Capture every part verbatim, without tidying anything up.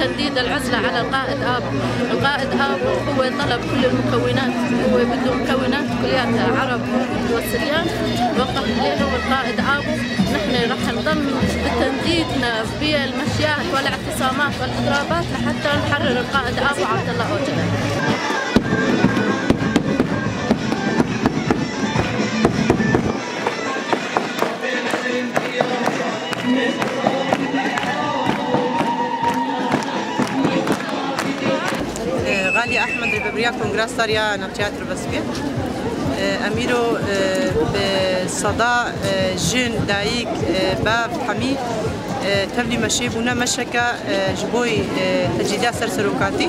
تنديد العزلة على القائد آبو. القائد آبو هو طلب كل المكونات، هو بده مكونات كلياتها، عرب وكرد وسريان، وقف لهم القائد آبو. نحن رح نضل بتنديدنا بالمشيات والاعتصامات والإضرابات لحتى نحرر القائد آبو عبد الله أوجلان. Xalî Ehmed, rêvebiriya Kongra Star ya Navçeya Tirbespiyê. Em îro bi seda jin, dayik, bav, hemî tevlî meşê bûne, meşeke ji bo tecrîda ser serokatî.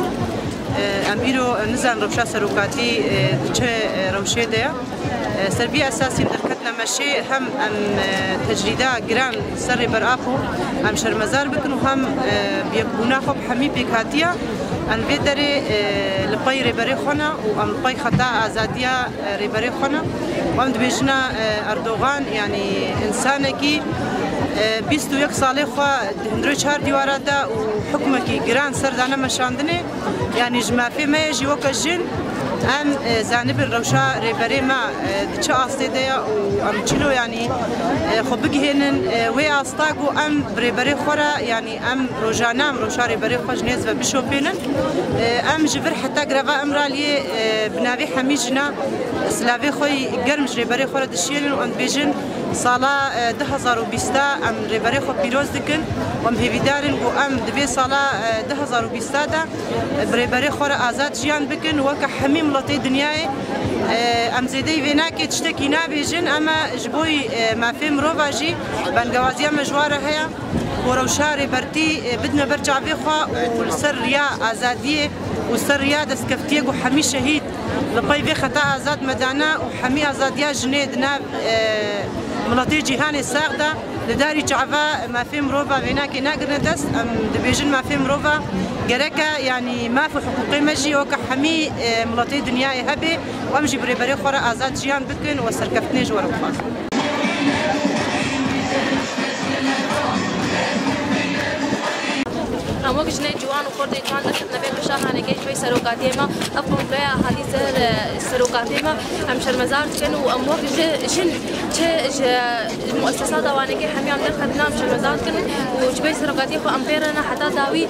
Em îro nizan rewşa serokatî di çi rewşê de ye. Ser vî esasî derketine meşê, hem em tecrîda giran ser Rêber Apo em şermezar bikin û hem bi yekbûna xwe bi hemî pêkhatiya em vê derê li pey Rêberê xwe ne û em li pey xeta azadiya Rêberê xwe ne. Û em dibêjine Erdogan, yanî însanekî bîst û yek salê xwe di hundirê çar dîwara de û hukmekî giran ser dane meşandinê. Yanî ji mafê me ye jî weke jin, em, e, zanibin rewşa rêberê me, e, di çi astê de ye û em çilo, yanî, e, xwe bigihênin, e, wê asta ku em bi rêberê xwe re, yanî em rojane em rewşa rêberê xwe ji nêz ve bişopênin. E, em ji vir heta greva Îmraliyê, e, bi navê hemî jina silavê xwe yî germ ji rêberê xwe re dişiyênin û em dibêjin, sala, e, du hezar û bîst em rêberê xwe pîroz dikin û em hêvîdar in ku em di vê sala, e, du hezar û bîst de bi rêberê xwe re azad jiyan bikin, weke hemî miletê dinyayê. E, em zêdeyî vê nake, tiştekî nabêjin, em e ji bo, e, mafê mirova jî bengewaziya me ji wan re heye ku rewşa rêbertî, e, bidine ber çavê xwe û li ser riya azadiyê û ser riya destkeftiyê ku hemî şehîd li pey vê xeta azad me dane û hemî azadiya jinê di nav, e, miletê cîhanê sax de. Li darî çava mafê mirova vênakê nagirine dest. Em dibêjin mafê mirova gereke, yanî maf û hiqûqê me jî weke hemî, e, miletê dinyayê hebe û em jî bi rêberê xwe re azad jiyan bikin û serkeftinê ji we re dixwazin. Em wek jinê ciwan û xortê ciwan derketine vê kuşahanekê ji vê serokatiyê me, ev kongreya hatî ser, e, serokatiyê me, em şermezar dikin û em wek ji, jin çi ji muessesata wanekê hemiyan derxetine em şermezar dikin û ji vê serokatiyê xwe em pê re ne heta dawî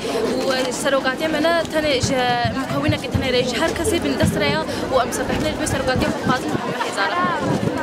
û, e, serokatiya me ne tenê ji mukewinekê tenê re, ji her kesê bin dest re ye û em serkeftinê ji vê serokatiya xwe dixwazin û hemî hêzar e.